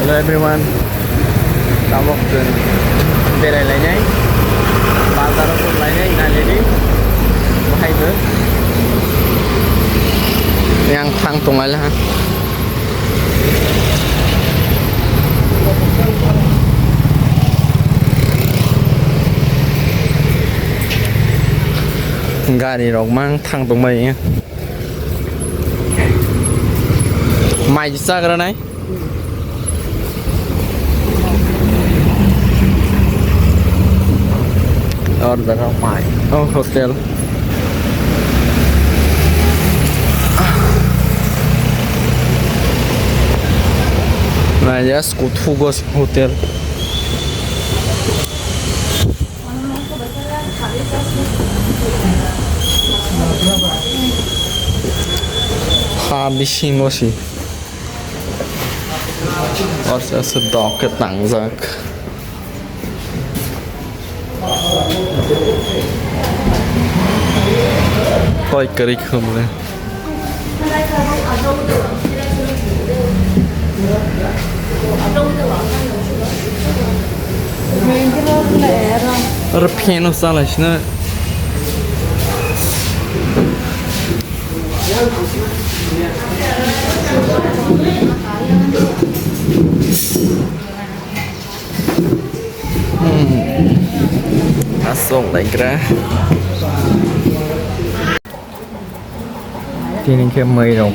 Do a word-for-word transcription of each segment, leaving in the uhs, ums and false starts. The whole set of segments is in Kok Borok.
Hello everyone, tabok chwng berai lainai, bazar o thang lainai, nailedi, bahai bo. Yang thang tong lai ha. Gari rok mang thang tong bai. Mai chagra nai. Order mai. Oh, hotel. Nai, yes, kuthugo hotel. Ha bisingo si. Asa asa dok khe tangjak. Koi kwrwi khumle. Oro fan o chalai sino. Hmm. Aswk naigra. Tini khe mui rok,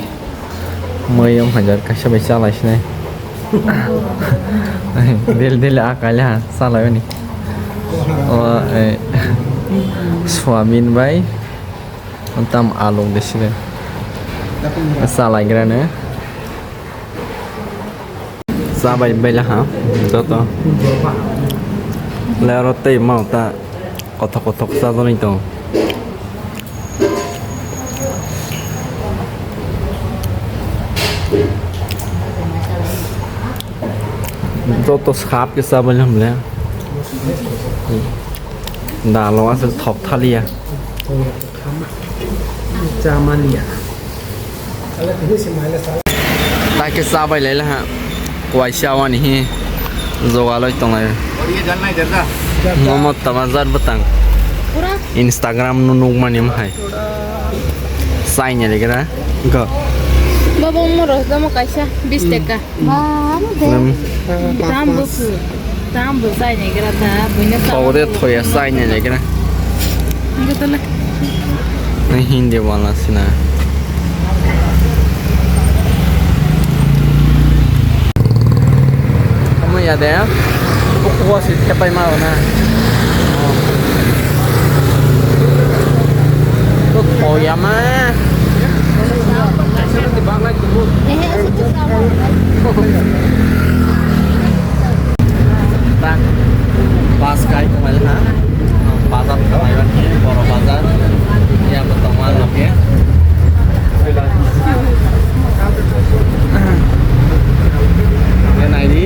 mui wng kha kaisa bai chalai sinai. Daily daily a kaila ha chalai bini. O, eh, soyabean bai tam alu de sini. Chalai gra ne. Chabai baila ha joto. Le aro tei ma ta kothok kothok chajaknai tong. Joto sap khe chabai hamle. Dalo aswk thok thaliya. Chamania. Nai khe chabai lai laha. Kuaisa wani hi jogaloi tonglai. Momo tama jat bwtang. Instagram no nukmani mohai. Chaini legra. Go. Baba, omo rw tamo kaisa bis taka. Ba, ano de. Tam buku. Tam bu chaini gra ta, buina. Thok de thoya chaini legra. Nang Hindi wala sina. Kamu ya de? Buku wasi tepai ma na. To thoya ma. Bus kai tongmani ha. Bazar tongmani, borok bazar. Yang bertemu lagi. Ini.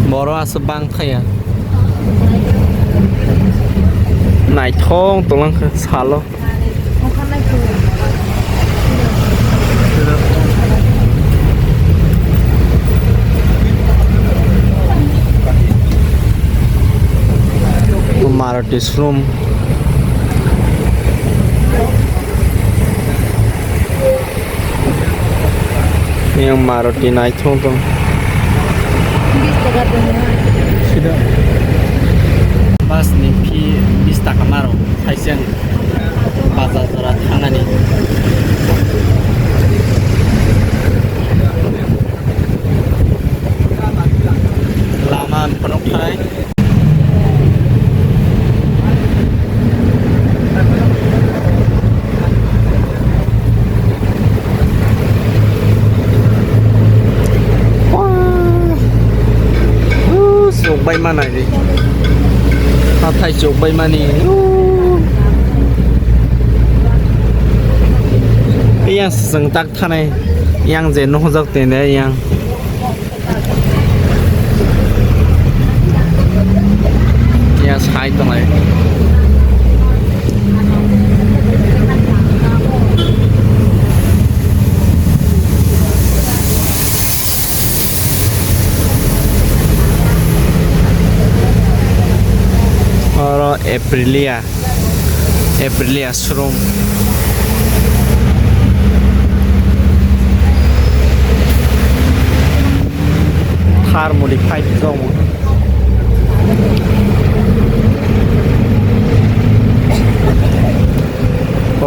Borok aswk bang thaya. Naithok tonglang kha salo. Maruti showroom. Yang Maruti naithok tong. Bis taka tong. Sida. Bus ni fee bis taka maro. Thaiseng bazar jora thangnani. Lama phunukthai. Chuk bai manai di. Hathai chuk bai mani. Yang seng tak thanai. Yang je nohojak tene yang. Ai tonglai. Oro Aprilia, Aprilia showroom. Thar modified tongo.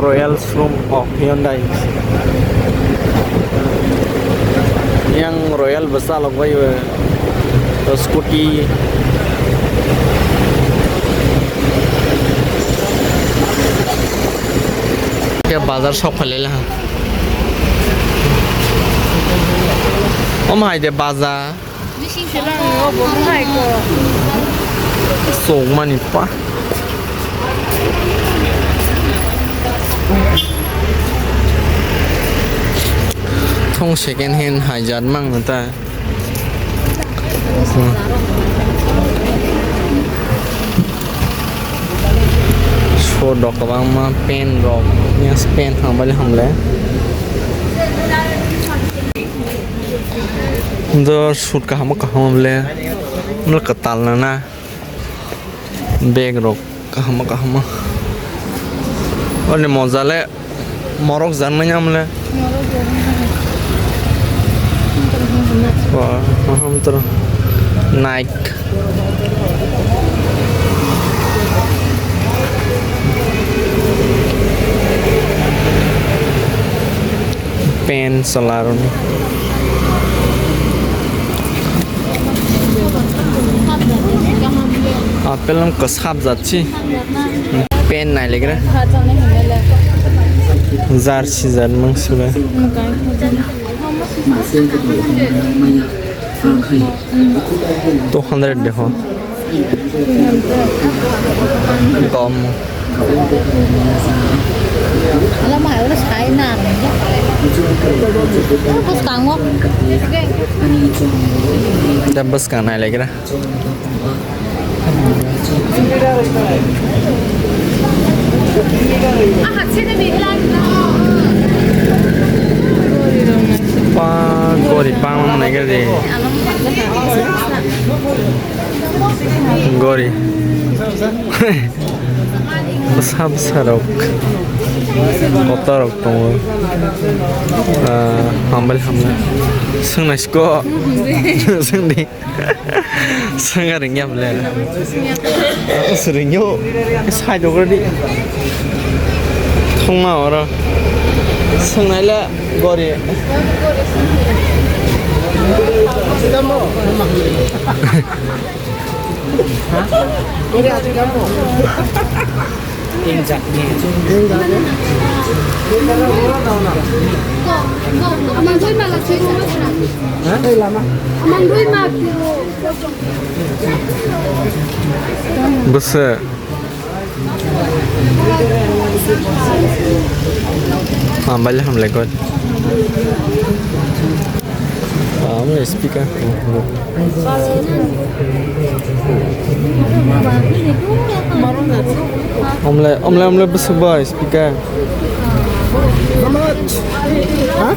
Royal showroom of Hyundai. Yang Royal bwsa logwi o scooty. Khe bazar sok phalila. Om hai de bazar. Sokmani pa. Thong second hand hai jat mang ta. Hmm. Sodok kwbangma pen rok, ya pen hambai hamle. Do sut kaham kaham le, mle kwtal nana. Bag rok kaham kaham. Oni moja le morok jan manya mle. Wah, maham tro. Nike. Pen chwla rwni. Apple wng kwsap jat si. Pen nai legra. Jar si jar mang sibrai. Two hundred dekho. Gom. Bwskango. Da bwskang nai legra. Pa gori bang nai gari. Gori. Bwsa bwsa rok. Kota rok tongo. Ah, hambai hambai. Swngnai siko. Swngdi. Swngya ringya bole. Swringyo. Sai dogrodi. Thongma oro. Swngnaila gori. Bwswk. Hambai le hamlai koi. Amo speaker. Omle, omle, omle bwswk bai speaker. Ha?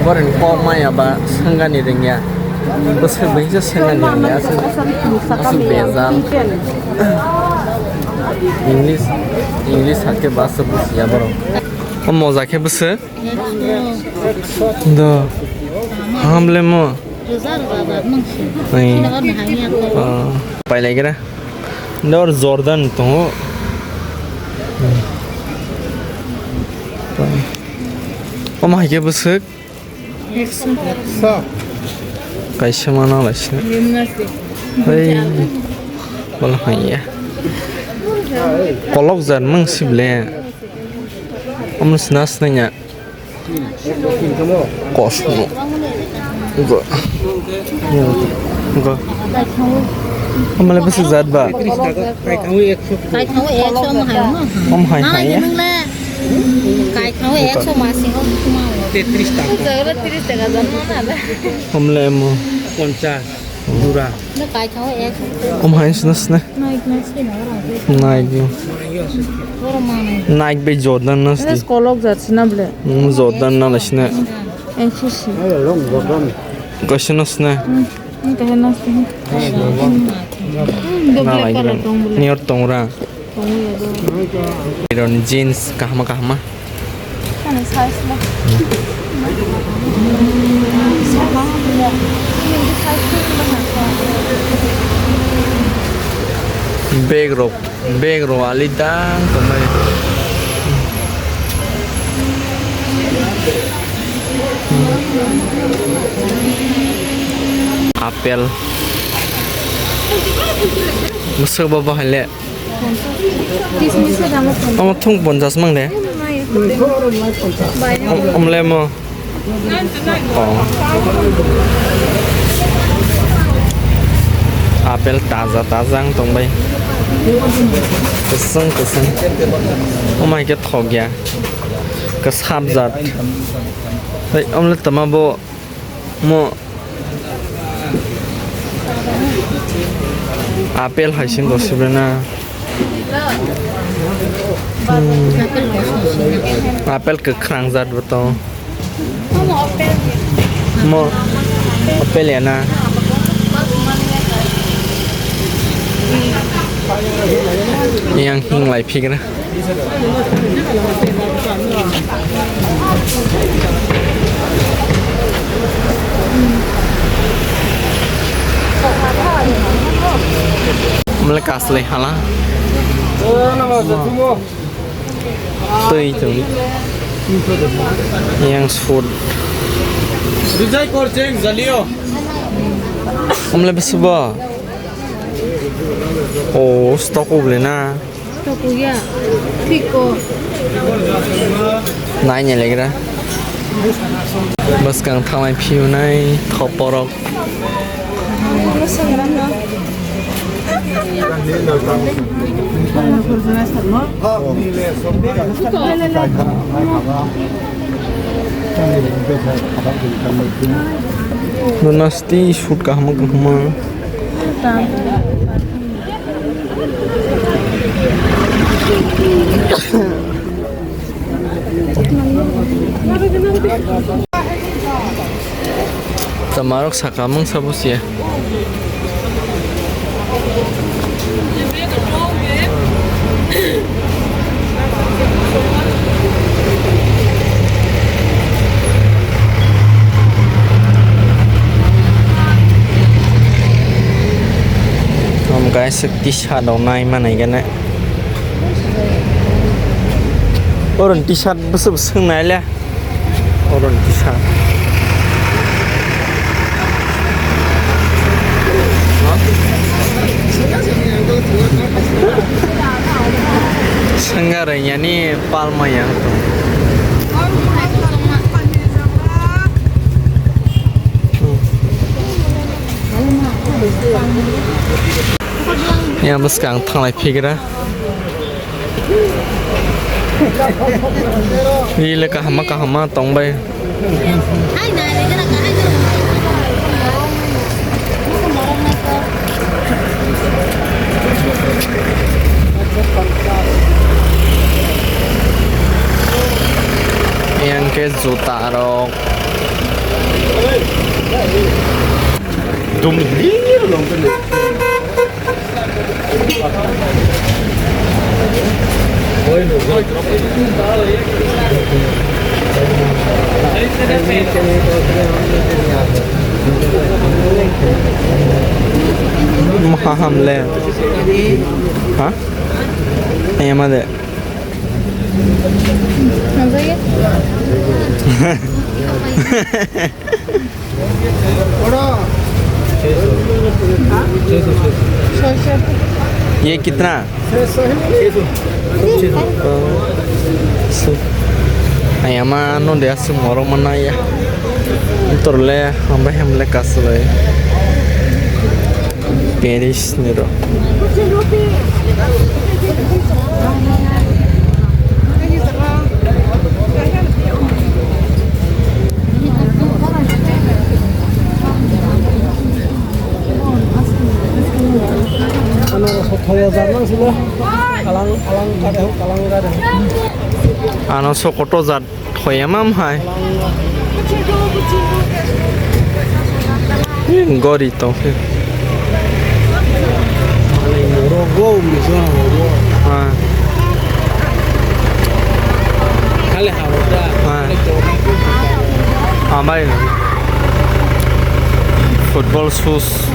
Borokni kok maya ba swngani rwngya. Bwswk bai se swngani rwngya. Aswk, aswk bejal. English, English hakhe ba aswk bujiya borok. O moja khe bwswk? Do. Hamle mo. Ai. Ah, pailaigra. Dor Jordan tongo. Omo hai khe bwswk? Kaisa mana laisa. Hei. Bola haiya. Kolok jar mang sible. Omo sna snanya. Kosmo. Go. Go. Amale bisi jat ba. Om hai hai ya. Kai khao ekso masing o kuma o. Tetris taka. Jora tris taka jan mana da. Homle mo. Ponchas. Jura. No kai khao ekso. Om hai sna sna. Naik na sna ora. Naik yo. Ora mana. Naik be Jordan na sna. Kolok jat sna ble. Hmm, Jordan na sna. Ekso si. Kaisa na sna. Hmm, kaisa na sna. Hmm, do Na black lai color gibin. Tong ble. Niyor tongra. Iron jeans kahama kahama. Bag rok, bag rok ali dang tongnai. Apple. Mwswk bo bahai le. Omo thung ponchas mang de. Om-, omle mo. Oh. Apple taja taja ang tong bai. Kwswng kwswng. Omo hai khe thok ya. Kwsap jat. Hei, omle tama bo. Mo apple hai sing do sibrena. Hmm. Apple kwkhrang jat bo to. Mo apple ya na. Yang hing lai phigra. Mele kaslai hala. Twi tong. Yang sud. Rijai kor cheng jalio. Omle bisi bo. O stock ule na. Stock ya. Piko. Nai ne legra. Bwskang thanglai phiunai thoporok. Donasti shoot kaham kaham. Tamarok saka mung sabo siya. Am guys, t-shirt rok nai manai gana. Oron t-shirt bwswk bwswk nai le. Oron t-shirt. Sengga reng yani palma yang. Yang bwskang thanglai phigra. Ri le kahama kahama tongbai. Yang ke juta rok. Dum hir long. Maha hamle. Ha? Ayama de. ये कितना? Ayama no de aswk morok mana ya. Torle hambai hamle kasulai. Paris ni ro. Ano sokoto jat hoyamam hai. Gori tongkhe. Ah. Ah. Amai. Football shoes.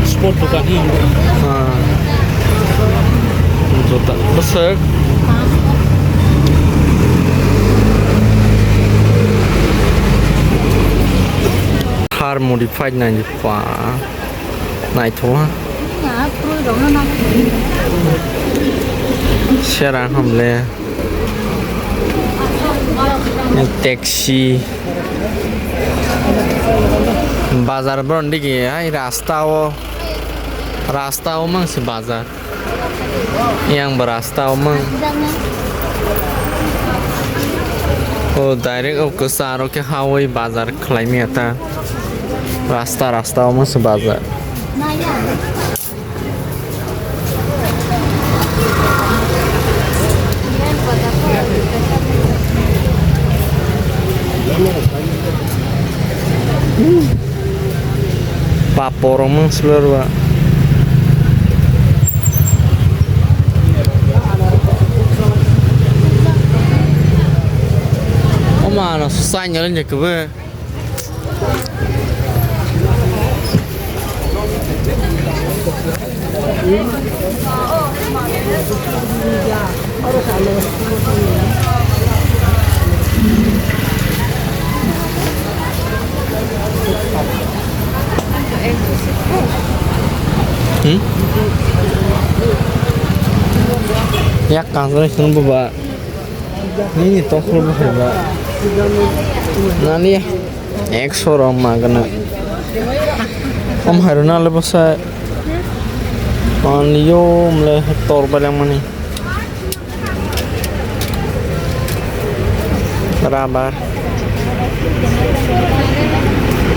Sport dukan hi. Ah. Juta bwswk. Thar modified naidi pa. Naithok ha. Sera hamle. Taxi. Bazar borok digi hai rasta o. Rasta o mang se bazar. Yang bo rasta o mang. O direct o kwcharo khe hawi bazar khlai maya ta. Rasta rasta o mang se bazar. Papor rok mang sler ba. Oma no sai nyale nyekbe. Hmm? Yak kanjani khun buba. Nini tokol bukhai ba. Nani ekso rok magana. Om hairuna le bwsa. Ani yo mle tor balang mani. Rabar.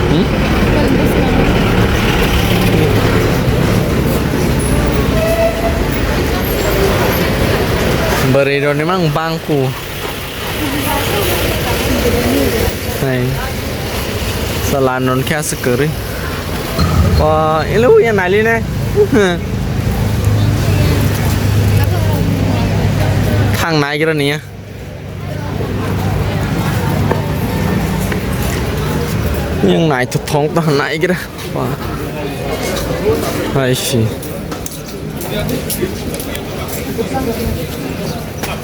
Hmm? Bwrwi rokni mang bangku. Hai. Sala non khe aswk kwrwi. O, ilo ya nali ne. Thang naigra niya. Yang nai to thong to naigra. Hai si.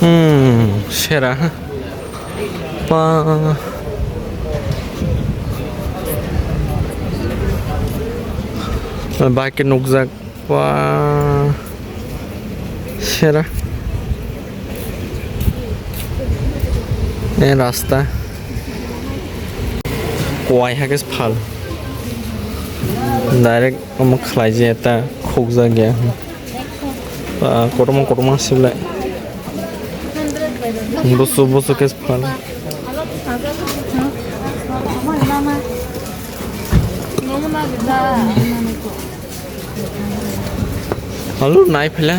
Hmm, sera. Pa. Bike nukjak. Pa. Sera. E rasta. Kuai hakhe phal. Direct omo khlai je ta khukjak ya. Ah, kotorma kotorma sible. Busu busu khe phal. Alu nai phela.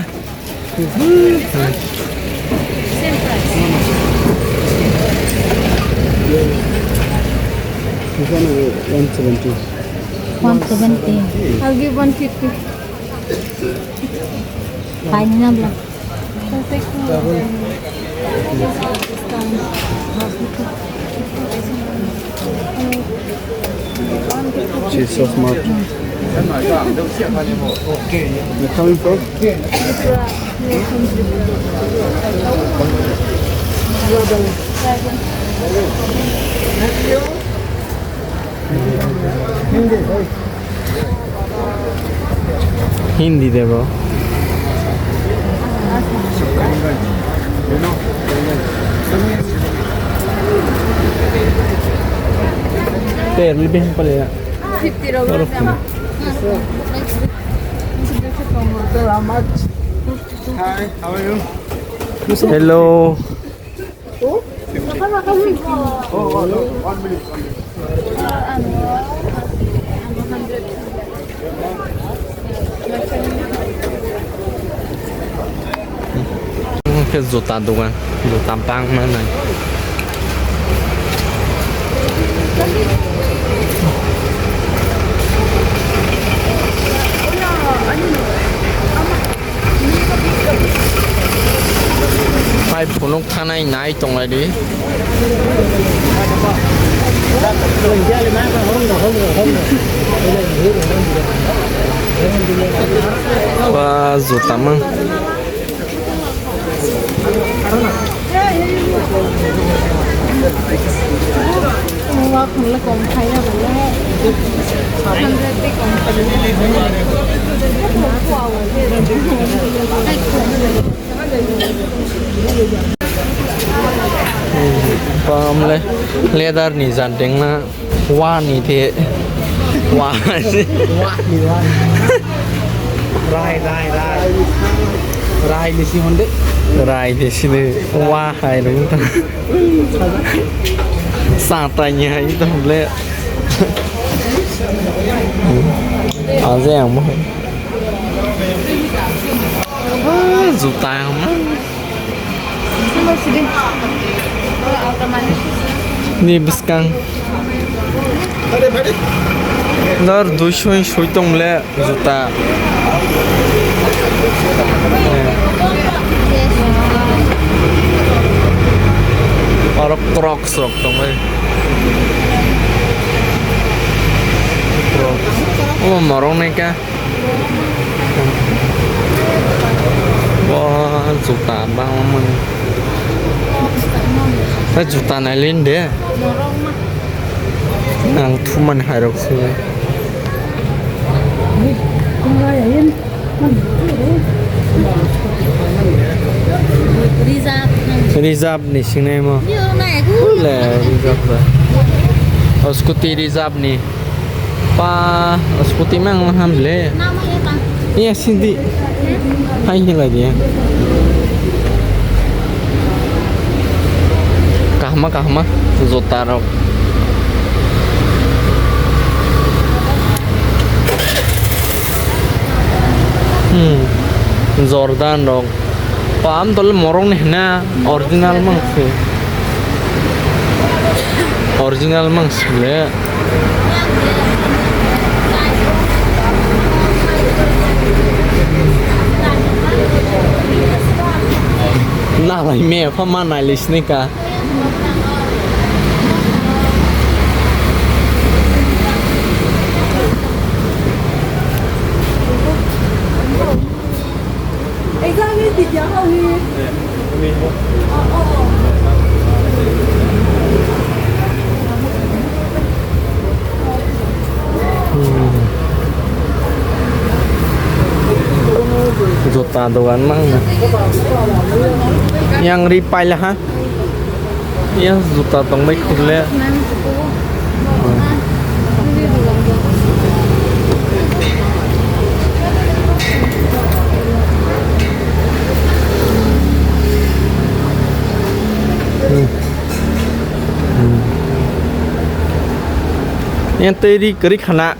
This one, uh, one seventy. One seventy. I'll give one fifty. Fine, na bla. She's so smart. You're coming from? Hindi de bro. Te lebih pala ya. Fifty dollars. Hi, how are you? Hello. Oh, oh, no. One minute, one minute. Juta dogan, juta bangma nai. Pai phunuk thanai nai tonglai di. Ba juta mang. Bam le leather ni jandeng na. Wani te. Wani. Wani, wani. Rai, rai, rai. Rai ni si honde. Rai te si de. Wa hai ru ta. Sa ta ni hai ta le. Aje ang mo. Ah, juta yang mo. Ni bwskang. Dar duiso ni soi tong le juta. Oro Crocs rok tong le. Crocs. O morong nai ka. Wah, juta bangma mani. Eh, juta nai lin de. Ang thumani hairok se. Reserve ni singnai mo. Le, reserve ba. O scooty reserve ni. Pa, scooty mang ma ham le. Iya sidi. Hai ni lagi ya. Kahma, kahma. Juta rok. Hmm. Jordan rok. Pam tole morok ni hina original mang se. Original mang se le. Na lai me pha ma nai le sini ka. Jota dogan mang na. Yang ri paila ha. Yang juta tongbai khurle. Yang teri keri khana.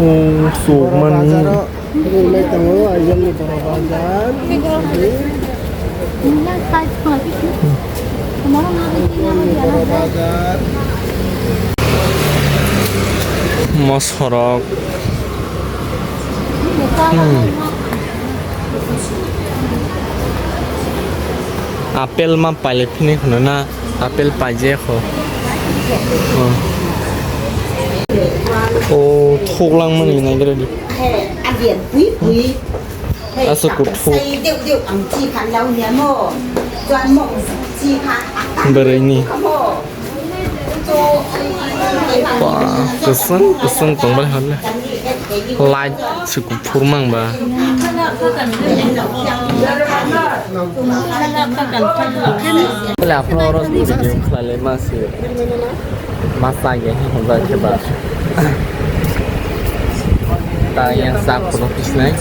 Oh, so mani. Rwngmai tongo, Aizawl ni Boro Bazar. Boro Bazar. Mosorok. Hmm. Apple ma pailai phini hwnwi na, apple paijak kho. Oh. Oh, thok langmani nai gra di. Aswk kuthuk. Bwrwini. Ba, kwswng kwswng tongbai hwnle. Light se kuphur mang ba. Bole aphuru oro video khlailai ma se. Ma sa ya hi hwnba khe ba. Ta yang sak photo kisnai.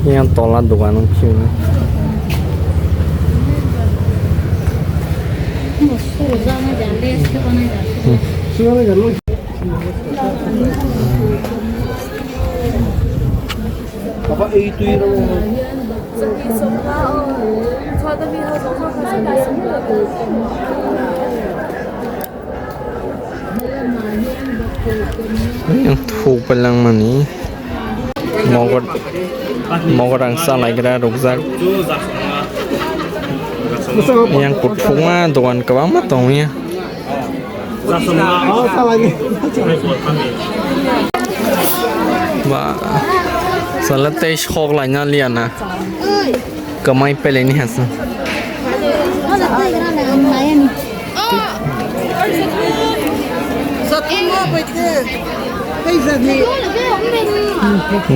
Yang tola dogan wng phiyo. Yang thuk pailangmani. Mogot, mogot ang salaigra rukjak. Yang kuthukma dogan kwbangma tongya. Ba, sala tei sok laina liana. Kamai pele ni hasa.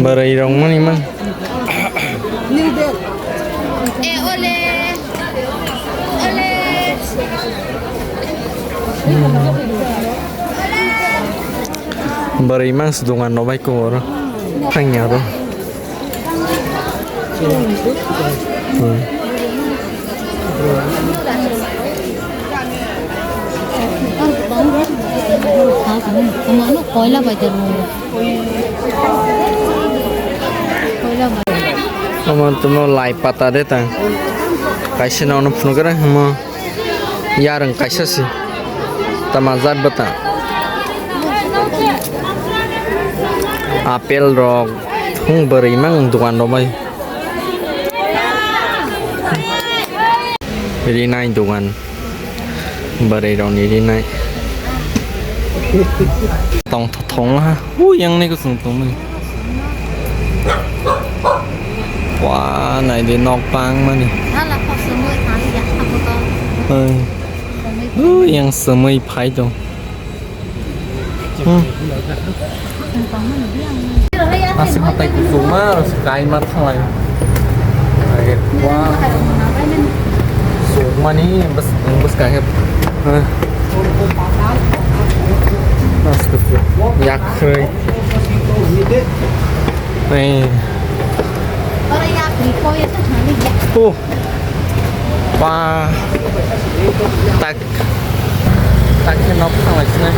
Barai rong mani man. Eh, ole. Barai mang se dogan no bai ko oro. Thangya ro. Hmm. Koila bai taro. Koila bai. Omo tumo lai pata de tang. Kaisa no phunukra himo. Yarwng kaisa se. Tama jat bwtang. Apple rok thung bwrwi mang dogan rok bai. Rinai dogan. Bwrwi rok ni rinai. Tong thong ha. Hu yang ni kusung tong ni. Wa, nai de nok bang mani. Hala kosong oi thang ya apa to. Oi. Hu yang semai phai tong. Hmm. Aswk hatai kusuma, kaima thalai. Wah. Sukmani bwskang khe. Aswk kusuk. Yakrwi. Ei. Oh. Wah. Tak. Tak khe nok thalai sinai.